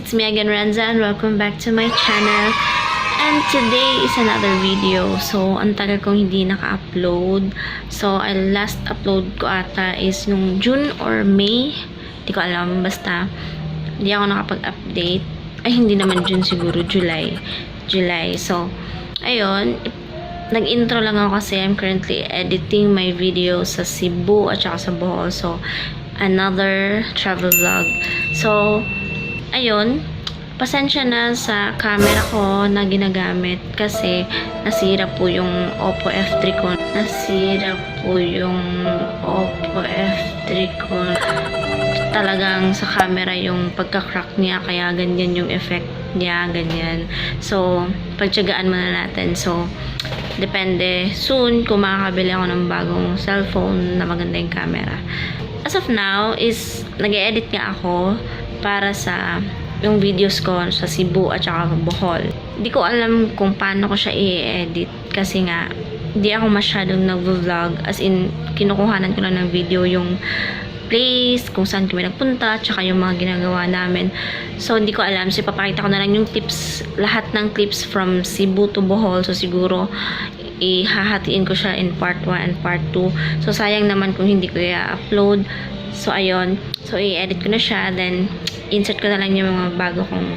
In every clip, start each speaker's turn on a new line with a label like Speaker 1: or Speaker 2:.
Speaker 1: It's me again, Renza, and welcome back to my channel. And today is another video. So, ang tagal kong hindi naka-upload. So, ang last upload ko ata is nung June or May. Hindi ko alam, basta hindi ako nakapag-update. Ay, hindi naman June, siguro July. So, ayun, nag-intro lang ako kasi I'm currently editing my video sa Cebu at saka sa Bohol. So, another travel vlog. So, ayun, pasensya na sa camera ko na ginagamit kasi nasira po yung Oppo F3 ko. Talagang sa camera yung pagka-crack niya, kaya ganyan yung effect niya, ganyan. So, pagtyagaan muna natin. So, depende. Soon, kung makakabili ako ng bagong cellphone na maganda yung camera. As of now, is nag-edit nga ako para sa yung videos ko sa Cebu at saka Bohol. Hindi ko alam kung paano ko siya i-edit kasi nga hindi ako masyadong nag-vlog, as in kinukuhanan ko lang ng video yung place, kung saan kami nagpunta, tsaka yung mga ginagawa namin. So, hindi ko alam. So, ipapakita ko na lang yung tips, lahat ng clips from Cebu to Bohol. So, siguro, ihahatiin ko siya in part 1 and part 2. So, sayang naman kung hindi ko i-upload. So, ayun. So, i-edit ko na siya. Then, insert ko na lang yung mga bago kong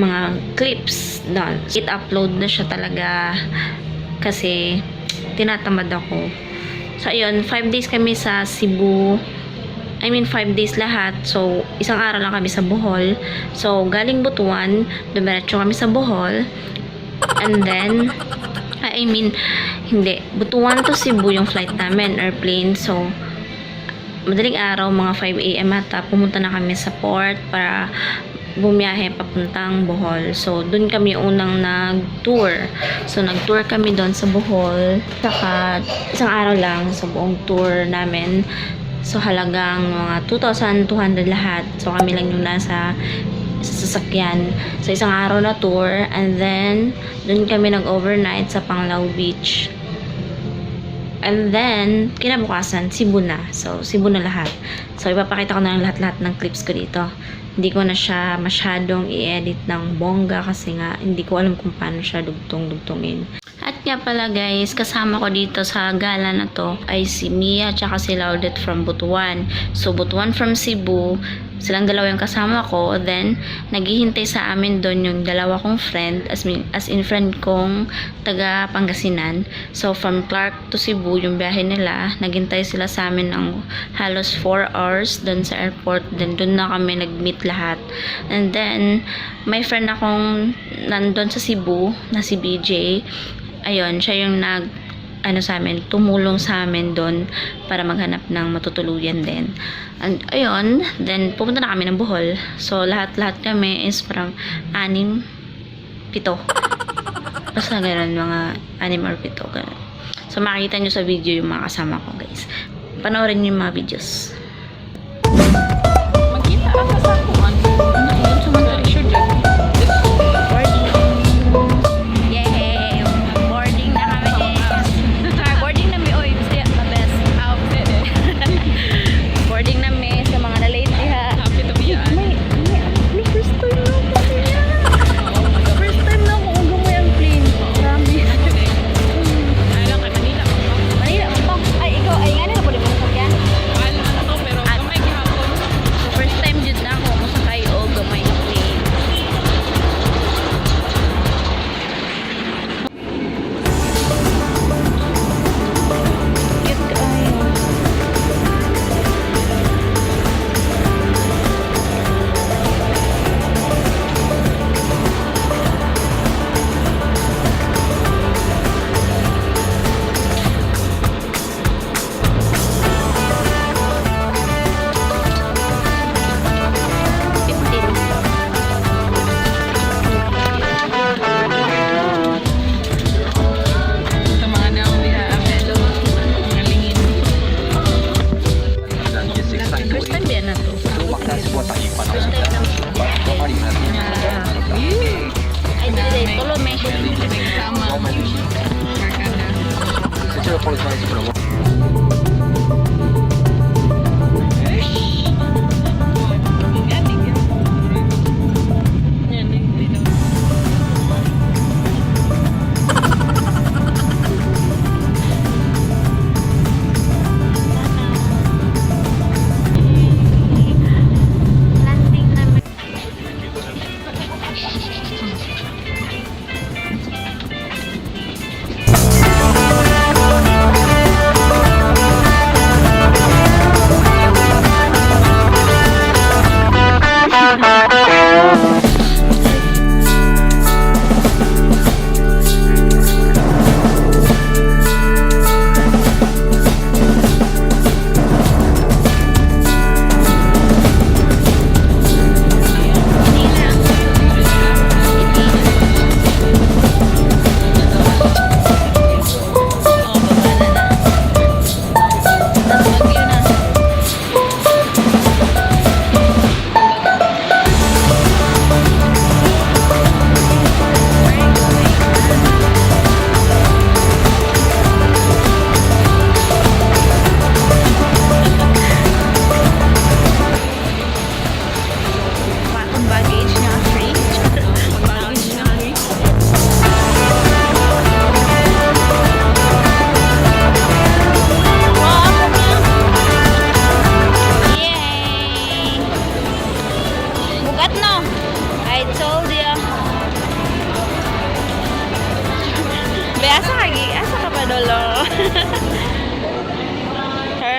Speaker 1: mga clips doon. I-upload na siya talaga kasi tinatamad ako. So, ayun. 5 days kami sa Cebu. 5 days lahat. So, isang araw lang kami sa Bohol. So, galing Butuan, dumiretso kami sa Bohol. And then, hindi. Butuan to Cebu yung flight namin, airplane. So, madaling araw, mga 5 AM ata, pumunta na kami sa port para bumiyahe papuntang Bohol. So, dun kami unang nag-tour. So, nag-tour kami doon sa Bohol. Saka, isang araw lang sa buong tour namin. So, halagang mga 2,200 lahat. So, kami lang yung nasa sasakyan. So, isang araw na tour. And then, dun kami nag-overnight sa Panglao Beach. And then, kinabukasan, Cebu na. So, Cebu na lahat. So, ipapakita ko na lang lahat-lahat ng clips ko dito. Hindi ko na siya masyadong i-edit ng bongga kasi nga, hindi ko alam kung paano siya dugtong-dugtongin. At nga pala guys, kasama ko dito sa gala na to ay si Mia at si Laudet from Butuan. So, Butuan from Cebu. Silang dalawa yung kasama ko. Then, naghihintay sa amin doon yung dalawa kong friend, as in friend kong taga Pangasinan. So, from Clark to Cebu, yung biyahe nila, naghintay sila sa amin ng halos 4 hours doon sa airport. Then, doon na kami nag-meet lahat. And then, may friend akong nandun sa Cebu, na si BJ. Ayun, siya yung tumulong sa amin doon para maghanap ng matutuluyan din. And ayun, then pupunta na kami ng Bohol. So, lahat-lahat kami is from 6, 7. Basta gano'n, mga 6 or 7. Ganun. So, makikita nyo sa video yung mga kasama ko, guys. Panoorin nyo yung mga videos. Magkita ka sa sakuan. Doon sa mga picture dyan.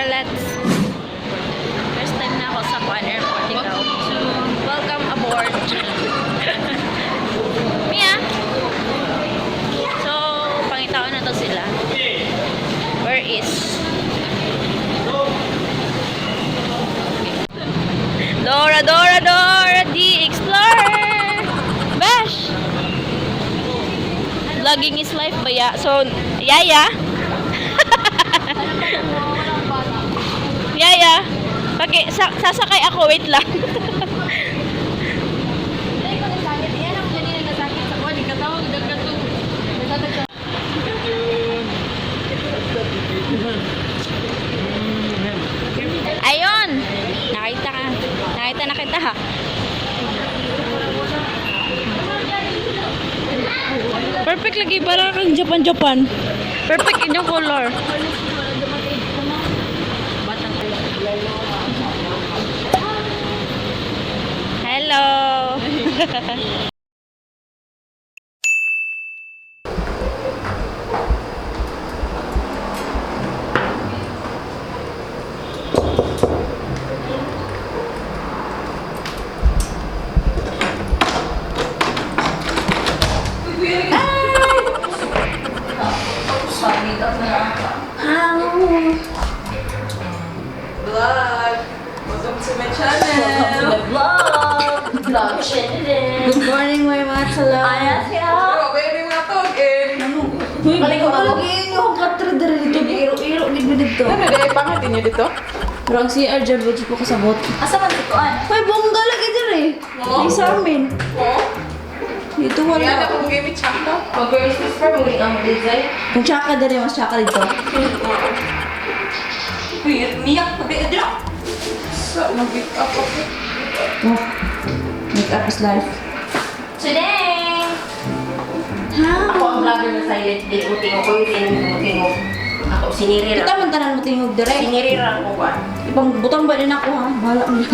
Speaker 1: Let's. First time na ako sa Part Airport. Ikaw. Welcome aboard. Mia. So, pangitaon na to sila. Where is? Dora, Dora, Dora, the Explorer. Bash. Vlogging is life ba ya? So, Yaya. Yaya. Sasakay ako, wait lang. Ayun. Nakita ka. Nakita na kita ha. Perfect lagi para kang Japan. Perfect inyong color. Hello.
Speaker 2: Vlog! Welcome to my channel!
Speaker 1: Vlog channel. Good morning, my matala.
Speaker 2: Oh, baby, mga togin!
Speaker 1: Balik ko lagi yung katra dari dito. Iro-iro gid dito.
Speaker 2: Ano dahil pangatin niyo dito?
Speaker 1: Pero ang CR dyan, budget po kasabot. Asa man dito an? Hoy, bongga lagi diri. Di sa amin.
Speaker 2: Oo.
Speaker 1: Dito
Speaker 2: Yan
Speaker 1: wala.
Speaker 2: ako mag-gamit chaka.
Speaker 1: Mag-Christmas pa, mag-ing ang design. Kung tsaka diri, mas tsaka dito.
Speaker 2: Niyak pa ba dito? Sa mag-pick up ako.
Speaker 1: Oh, make up is life.
Speaker 3: Today!
Speaker 1: Ha?
Speaker 3: Ako ang vlogger na silent din. Uting ko yung ako sinirira.
Speaker 1: Kita man tanan mo tingog direct.
Speaker 3: Sinirira ko ba?
Speaker 1: Ibang butang ba din ako ha? Bahala mo na.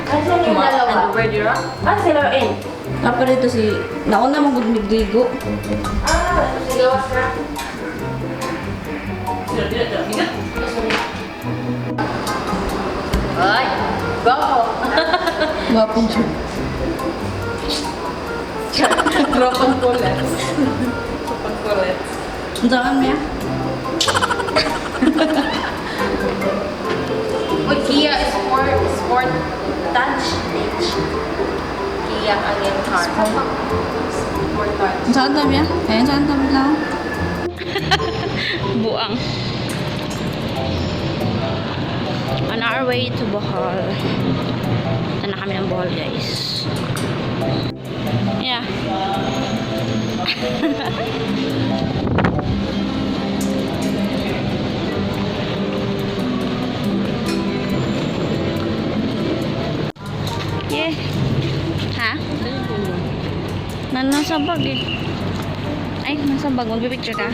Speaker 3: Kasi yung dalawa. Where do you Ah, sila in.
Speaker 1: Kapa dito si... Nauna mong gudmig-digo.
Speaker 3: Ah, sige, gawas na. Ay, go!
Speaker 1: Wapong siya.
Speaker 2: Tropang kulets. Tropang kulets.
Speaker 1: Ang saan niya?
Speaker 3: Uy, Kia Sport Touch. Kia ang yung car. Sport Touch.
Speaker 1: Ang saan tabi niya? Eh, ang saan tabi lang? Buang. On our way to Bohol. Ito na kami ng Bohol, guys. Yeah. Yeah. Ha? Nasa bag eh. Ay, nasa bag. Magpipicture ka?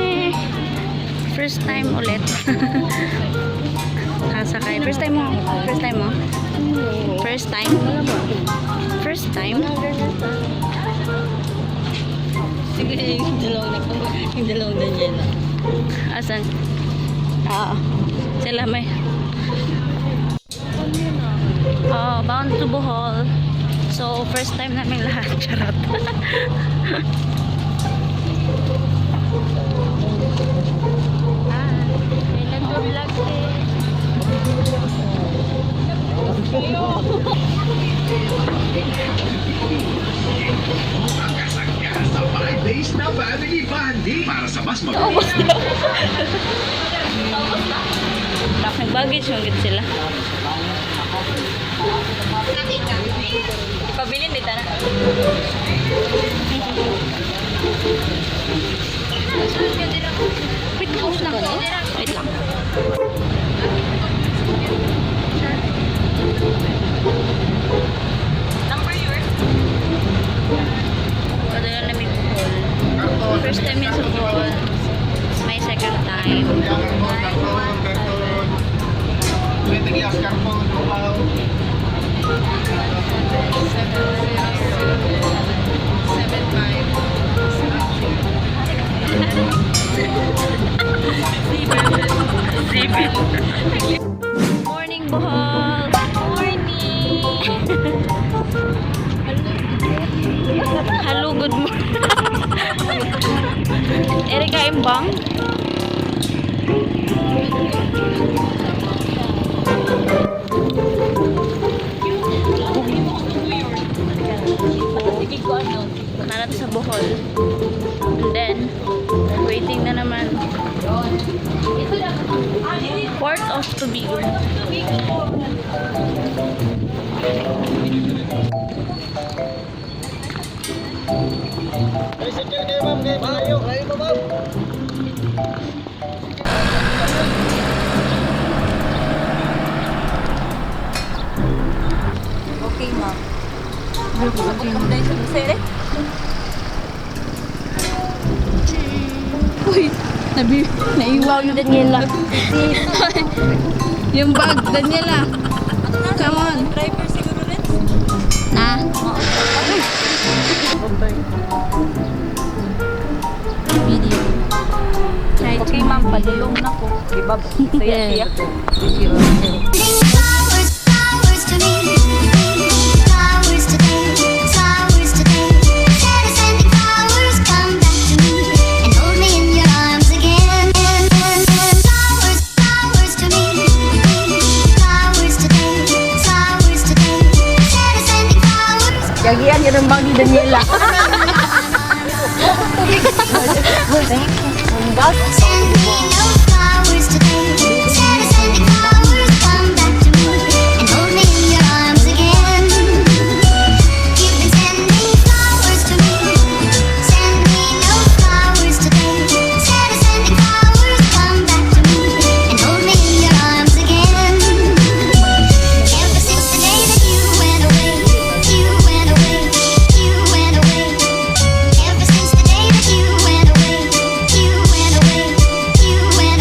Speaker 1: Eh, first time ulit. Sasakay. First time mo? First time mo? First time? First time?
Speaker 4: Sige, yung dalawang ganyan.
Speaker 1: Asan? Oo. Sila may... Oh, bound to Bohol. So, first time namin lahat. Charot. Kailan to vlog
Speaker 5: Sa 5 days na family bonding para sa mas
Speaker 1: Ubus na. Nag-baggage yung git sila. Pabilin dito na. Wait lang. Wait lang.
Speaker 2: Number yours?
Speaker 1: Padala namin Bohol. First time yan sa Bohol. My second time. Morning, Bohol! Morning! Hello, good morning. Erika Imbang? Nakanat sa Bohol. And then, waiting na naman. Port of Tubigo.
Speaker 2: Okay, ma'am. Accommodate sa musere? Uy, naiwaw yung Daniela. Yung bag, Daniela. Come on. Driver siguro rin?
Speaker 1: Ah. Video.
Speaker 2: Okay, ma'am. Padulong na ko. Diba? Saya-siya.
Speaker 6: Flowers, flowers to me. Flowers today, flowers today. Instead of sending flowers, come back to me and hold me in your arms again. Flowers, flowers to me. Flowers today, flowers today. Instead of sending flowers.
Speaker 2: Yagian yun ang bag ni Daniela.
Speaker 6: Send me no flowers today. Instead of sending flowers, come back to me and hold me in your arms again. You've been sending flowers to me. Send me no flowers today. Instead of sending flowers, come back to me and hold me in your arms again. Ever since the day that you went away, you went away, you went away. Ever since the day that you went away, you went away, you went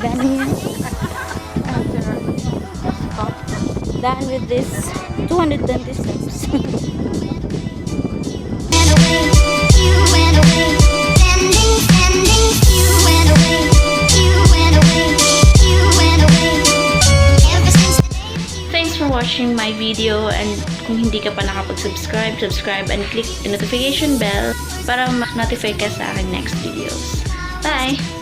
Speaker 1: Done here. Done with this 220 steps.
Speaker 6: Went away, you went away, standing, standing, you went away, you went away, you went away. Ever since the day that you
Speaker 1: Thanks for watching my video, and kung hindi ka pa nakapag-subscribe, subscribe and click the notification bell para ma-notify ka sa aking next videos. Bye!